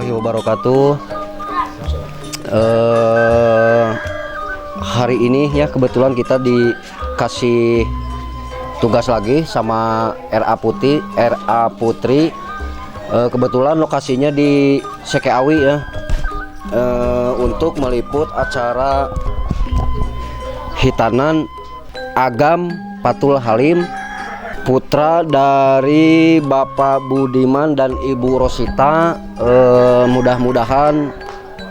Warahmatullahi wabarakatuh. Hari ini ya, kebetulan kita dikasih tugas lagi sama RA Putih, RA Putri. Kebetulan lokasinya di Sekeawi ya. Untuk meliput acara khitanan Agam Fathul Halim, putra dari Bapak Budiman dan Ibu Rosita. Mudah-mudahan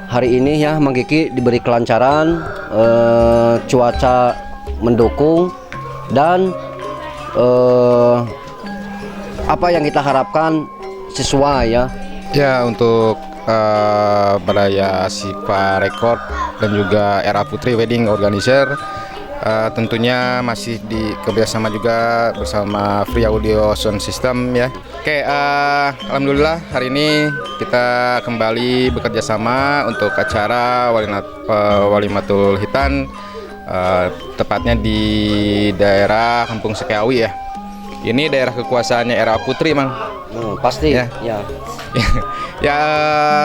hari ini ya, Mang Kiki, diberi kelancaran, cuaca mendukung, dan apa yang kita harapkan sesuai ya. Ya, untuk Baraya Sipa Record dan juga Era Putri Wedding Organizer, tentunya masih di kerjasama juga bersama Free Audio Sound System ya. Oke, alhamdulillah hari ini kita kembali bekerja sama untuk acara Walimatul Khitan, tepatnya di daerah Kampung Sekeawi ya. Ini daerah kekuasaannya Era Putri, Mang. Pasti Ya. Ya. Ya,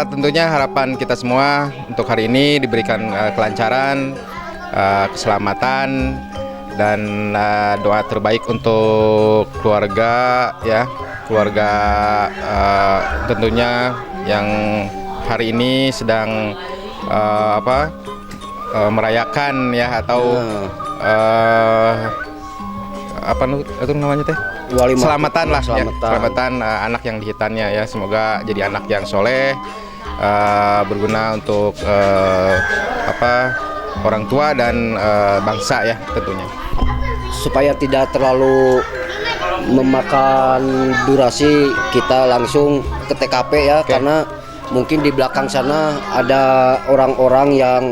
tentunya harapan kita semua untuk hari ini diberikan kelancaran, keselamatan, dan doa terbaik untuk keluarga ya, keluarga tentunya yang hari ini sedang apa, merayakan ya, atau apa itu namanya teh? Walimatul. Selamatan lah ya, Selamatan. Selamatan anak yang dikhitannya ya, semoga jadi anak yang soleh, berguna untuk apa, orang tua dan bangsa ya tentunya. Supaya tidak terlalu memakan durasi, kita langsung ke TKP ya. Oke. Karena mungkin di belakang sana ada orang-orang yang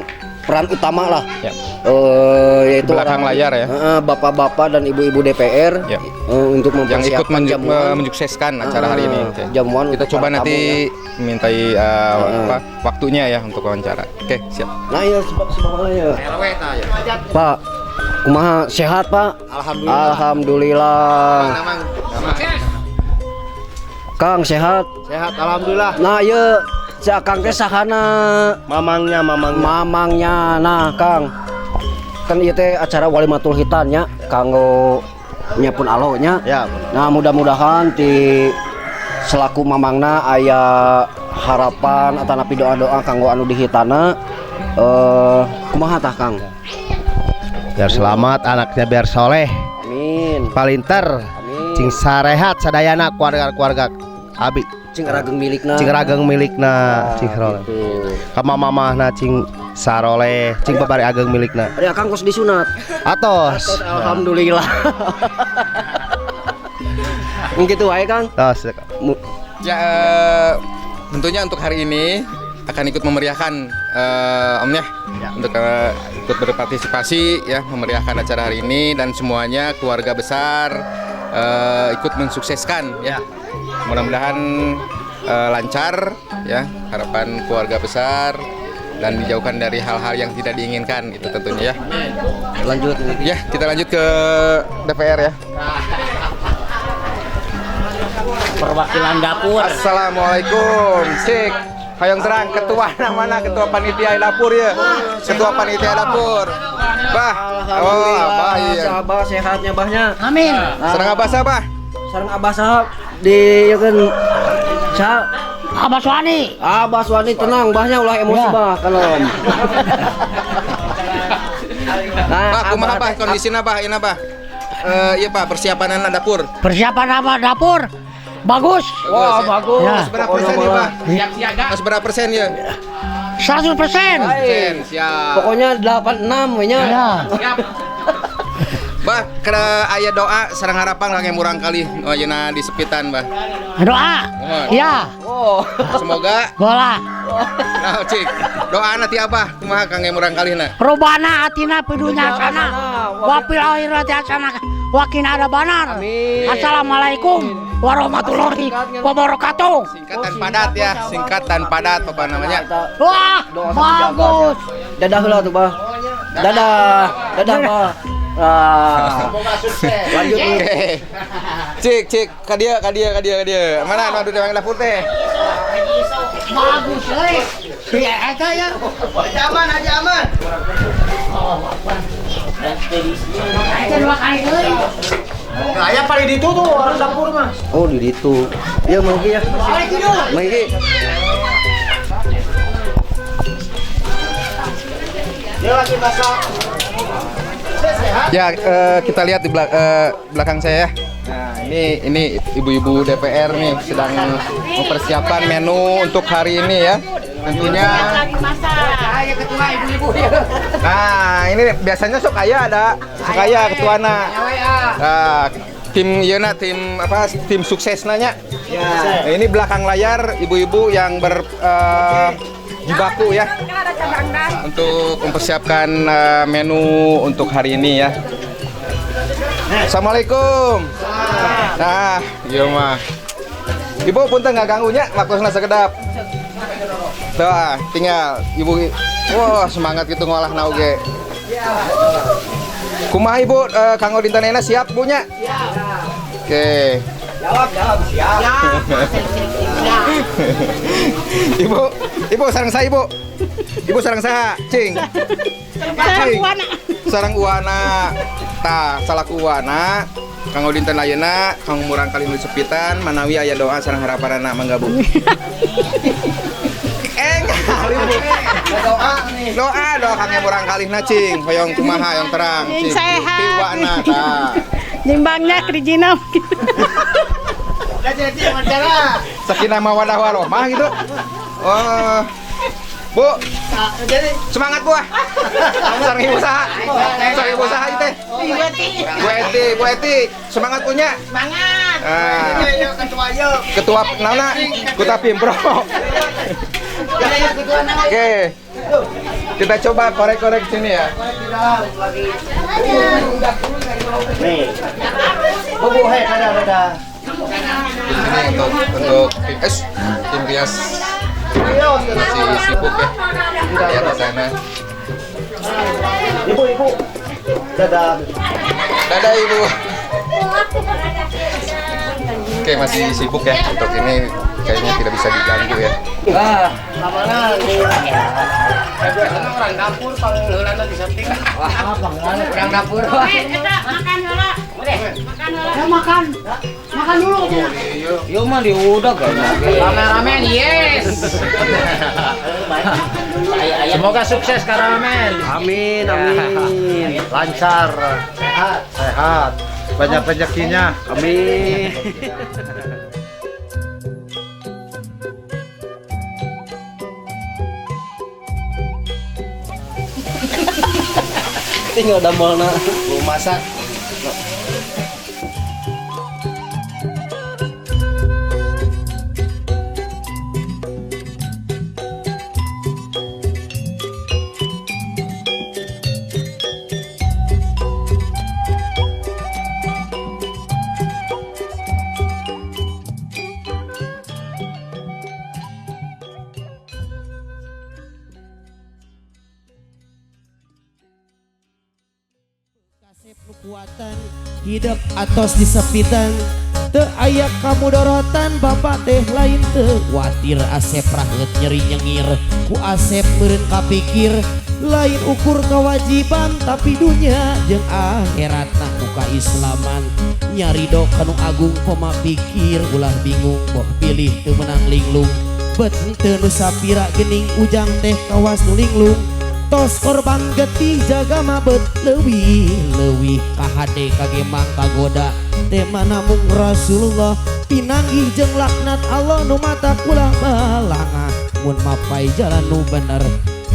peran utama lah. Ya. Yaitu Belakang orang- layar ya. Bapak-bapak dan ibu-ibu DPR Ya. Untuk Yang ikut mempersiapkan jamuan. Menyukseskan acara hari ini. Oke. Jamuan Kita untuk coba para tamu, nanti ya. Mintai apa, waktunya ya untuk wawancara. Oke, siap. Nah, iya, sebab sebab ya. Pak, kumaha, sehat, Pak? Alhamdulillah. Alhamdulillah. Kang, sehat? Sehat, alhamdulillah. Nah, iya, si Akang teh sahana? Mamangnya, mamangnya. Mamangnya. Nah, Kang. Kan ieu teh acara walimatul khitan nya kanggo nya pun alo nya. Ya, benar. Nah, mudah-mudahan ti selaku mamangna aya harapan atau napi doa-doa kanggo anu dikhitanna, kumaha tah, Kang? Biar selamat anaknya, biar soleh, Amin. Palinter, Amin. Cing sarehat sadayana keluarga-keluarga abi. Cing rageng milikna. Cing rageng milikna, cing saroleh. Gitu. Ka mamahna cing saroleh, cing babari ageng milikna. Ari Akang kos disunat? Atos. Alhamdulillah. Gitu wae, Kang. Tos. Ya, tentunya untuk hari ini akan ikut memeriahkan, Om ya, untuk ikut berpartisipasi ya, memeriahkan acara hari ini dan semuanya keluarga besar ikut mensukseskan ya. Mudah-mudahan lancar ya, harapan keluarga besar dan dijauhkan dari hal-hal yang tidak diinginkan itu tentunya ya. Lanjut. Ya, kita lanjut ke DPR ya. Perwakilan dapur. Assalamualaikum. Cik. Hayang terang ketua mana, ketua panitia dapur ya. Ketua panitia dapur. Bah. Oh, Abah, iya. Abah sehatnya, Bahnya. Amin. Sareng Abah siapa? Sareng Abah saha di ya kan sa Abah Suwani. Abah Suwani, tenang Bahnya, ulah emosi. Ya. Bah, kalem. Nah, Bah, kumaha, Abah Bah, kondisina, Bah, ini, Bah? Eh, iya, Pak, persiapan dapur. Persiapan apa dapur? Bagus. Wah, ya. Bagus. Ya. Berapa persen ya, Pak? Siap siaga. Berapa persen ya? 100%. Persen, siap. Pokoknya 86 we nya. Ya. Bah, kena aya doa sareng harapan kangge murangkalih oh ayeuna disepitan, Bah. Doa. Mohon. Ya. Oh. Semoga Bola. Nah, cik. Doa nanti apa? Kumaha kangge murangkalihna? Robbana atina fid dunya hasanah wa fil akhirati hasanah wa qina adzabannar. Amin. Assalamualaikum warahmatullahi wabarakatuh. Singkat dan padat ya, singkat dan padat apa namanya? Wah, Doa satu jaga. Bagus. Dadah heula tuh, Bah. Dadah. Dadah, Bah. Ah. Lanjut. Oke. Cik, cik, ka dieu, ka dieu, ka dieu, ka dieu. Mana anu di dapur teh? Bagus euy. Ya eta ya. Aman aja aman. Eta dua kali deui. Aya paling ditu tuh orang dapur mah. Oh, di ditu. Ya, Mang Ki ya. Mang Ki. Dia lagi masak. Ya, kita lihat di belakang saya ya. Nah, ini ibu-ibu DPR nih sedang mempersiapkan menu untuk hari ini ya. Tentunya. Saya ketua ibu-ibu ya. Nah, ini biasanya sok aya, ada sok aya ketuana. Nah, tim ieu na, tim apa, tim sukses nanya. Ya. Nah, ini belakang layar ibu-ibu yang ber jibaku ya untuk mempersiapkan menu untuk hari ini ya. Assalamualaikum. Nah, iya mah. Ibu, punten nggak ganggunya, waktu sekedap. Tuh, tinggal ibu. Wah, semangat gitu ngolah oge. Kumaha ibu, kanggo dinten ayeuna siap, Bu, nya? Oke. Jawab, jawab, siap. Ibu, ibu sareng saya, ibu. Ibu sareng saha? Cing. Cing. Sareng uana. Tah, salaku uana. Kanggo dinten ayeuna, kanggo murangkalih nu disepitan, manawi aya doa sareng harapanana, mangga, Bu. Ngali, Bu. Doa nih. Doa, doa kanggo murangkalihna, cing. Hoyong kumaha yang terang, cing. Sehat. Ti uana tah. Nimbangnya kerijina. Udah jadi wawancara. Sakinah mawadah warohmah gitu. Oh. Bu, Jadi semangat, Bu ah. Sareng ibu saha? Sareng ibu saha ieu teh? Ibu Eti. Bu Eti, Bu Eti, semangat punya. Semangat. Ah, yuk ketua yuk. Ketua naona? Ketua Pimpro. Ya, ketua nama. Oke. Kita coba korek-korek sini ya. Nih. Bu, hei, ada ada. Di sini untuk tim tim rias masih sibuk ya. Kita lihat di sana. Ibu, ibu. Dadah. Dadah, Ibu. Oke, masih sibuk ya. Untuk ini kayaknya tidak bisa diganggu ya. Ah, mana nih? Biasanya orang dapur pangheulana di samping. Wah, orang dapur. Makan heula. Makan heula. Ya makan. Makan dulu. Yo mah diudag kan. Kameramen, yes. Semoga sukses, kameramen. Amin, amin. Lancar, sehat, sehat. Banyak rezekinya. Amin. Tinggal damelna. Bu masak. Kasep nu kuatan hidup atos disepitan, teu aya kamudorotan, bapak teh lain teu kuatir. Asep raheut nyeri nyengir ku Asep meureun kapikir, lain ukur kewajiban tapi dunya jeung akhiratna nu kaislaman. Nyarido kanu agung koma pikir, ulah bingung boh pilih teu meunang linglung, bet teu nu sapira geuning ujang teh kawas nu linglung. Tos korban getih jaga mabet leuwih leuwih kahade kagemang kagoda teh namung Rasulullah, pinanggih jeung laknat Allah nu mata kula balanga mun mapai jalan nu bener.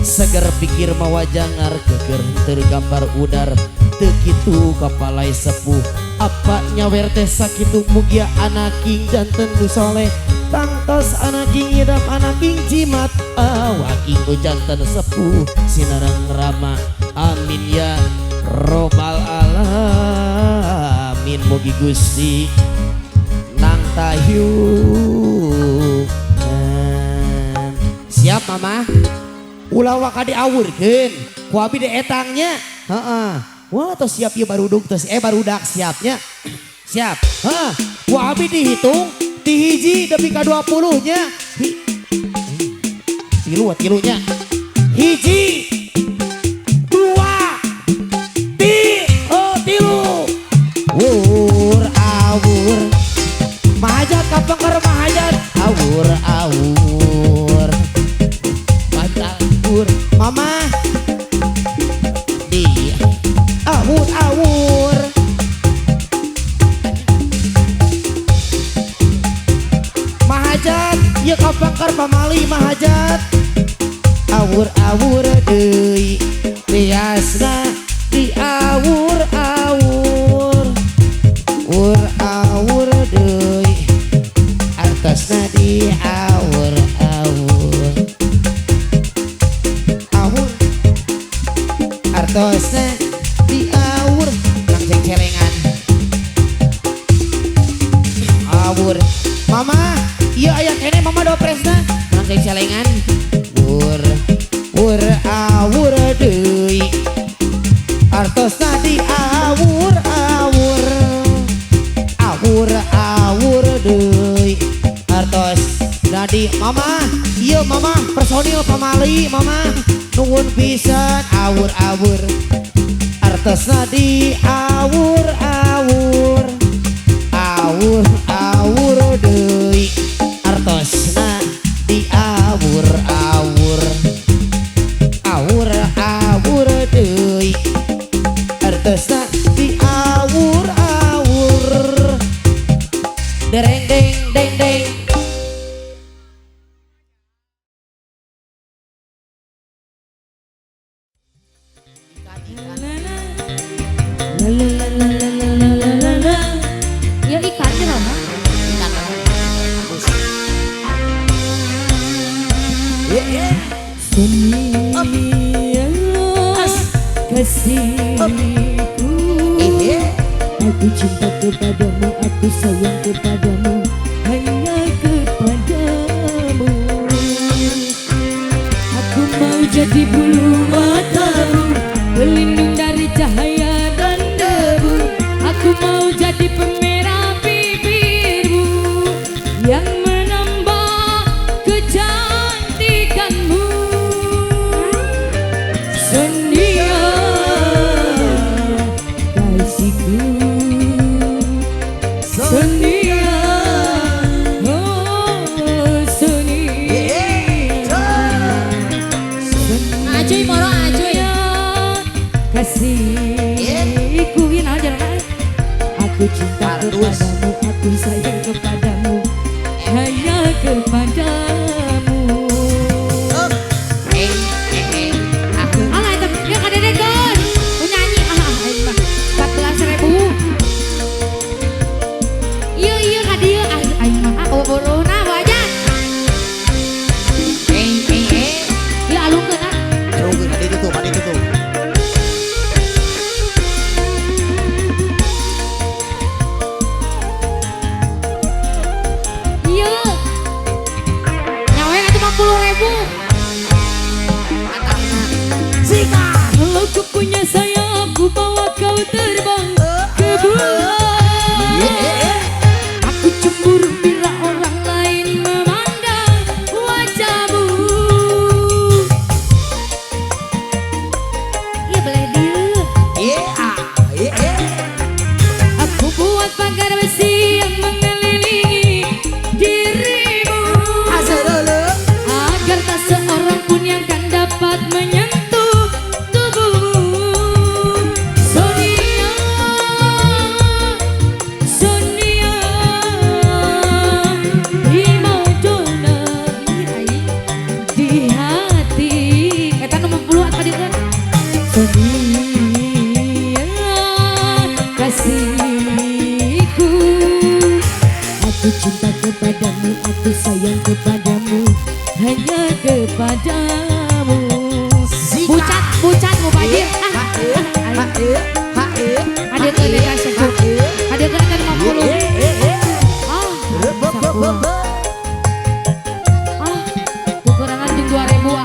Seger pikir mawa jangar keker tergambar udar teu kitu kapalai sepuh apa nyawer teh sakitu. Mugia anaking janten nu soleh, tangtos anaking idam anaking jimat awaking nu janten sepuh sinareng rama, amin ya robbal alamin. Mugi Gusti nang tahyunan. Siap mama, ulah waka diawurkeun ku abi di etangnya, heeh. Wah tos siap ieu baruduk tos barudak siapnya. Siap. Hah, wah abi dihitung ti hiji nepi ka 20 nya. Tilu tilunya. Hiji, dua, tilu. Wur awur. Mahajat kapengker mahajat. Awur awur. Awur mama. Di awur awur. Mahajat ieu kapengker pamali mahajat. Awur awur deui tiasna di awur awur. Wur awur deui artosna di awur awur. Awur artosna di awur langsung celengan. Awur mama ieu aya keneh mama dopresna langsung celengan. Wur wur awur deui artosna di awur awur. Awur awur deui artosna di mama ieu mama personil pamali mama nuhun pisan awur awur artosna di awur awur. Awur awur deui artosna di awur awur. Awur awur deui artosna di awur awur. Dereng deng deng deng. Ya ikan mah. Ikan. Kasihku, aku cinta kepadamu, aku sayang kepadamu, hanya kepadamu. Aku mau jadi bulu matamu, pelindung dari cahaya dan debu. Aku mau jadi pemerah bibirmu yang menambah kecantikanmu. Sonia kasihku, Sonia, oh Sonia. Acuy moro acuy. Kasihku ini aja. Aku cinta kepadamu, aku sayang kepadamu, hanya kepadamu. Alah itu ya kadedekeun. Nyanyi ah 14.000. Ieu ieu ka dieu ah aing mah ah boro-borona wajah. Ieu alungkeun ah. Alungkeun ka ditu tuh, ka ditu tuh. Ieu. Nyawe atuh 50.000. Kalau kau punya sayap, ku bawa kau terbang ke bulan. Aku cemburu bila orang lain memandang wajahmu. Iya boleh dieu. Aku buat pagar besi yang mengelilingi dirimu, agar tak seorang pun yang kan dapat menyentuh tubuhmu. Sonia, Sonia, di mojona di hati. Eta nu 50 atuh ka dieu. Sonia kasihku, aku cinta kepadamu, aku sayang kepadamu, hanya kepadamu. Bucat, bucat mubajir. Ah, hadirkeun eta sejuk. Hadirkeun eta 50. Ah, sakulah. Ah, tukeran jeung 2.000 ah.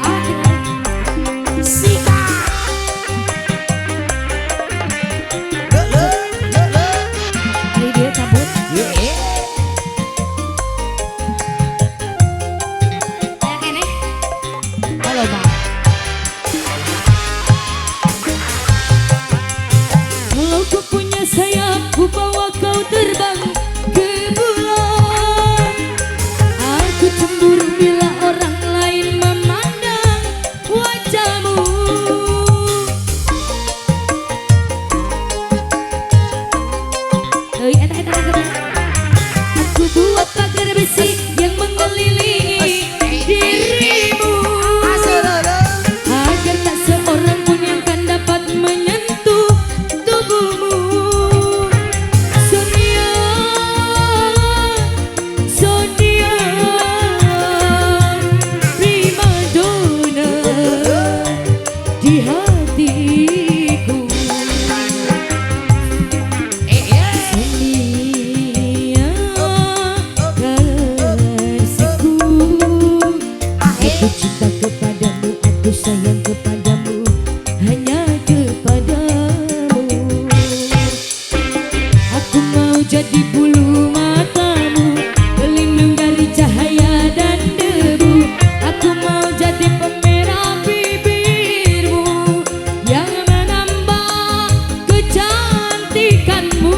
Bulu matamu terlindung dari cahaya dan debu. Aku mau jadi pemerah bibirmu yang menambah kecantikanmu.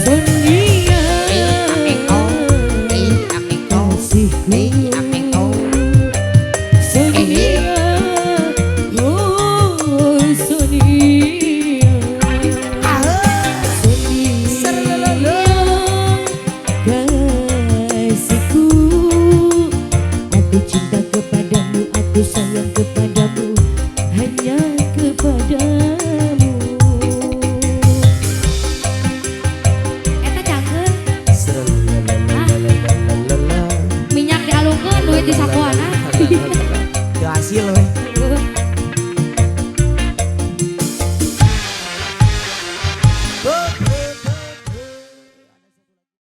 Sonia, kasihku. Sonia, oh Sonia, Sonia, kasihku. Aku cinta kepadamu, aku sayang kepadamu, hanya kepadamu. Eta cangkeun.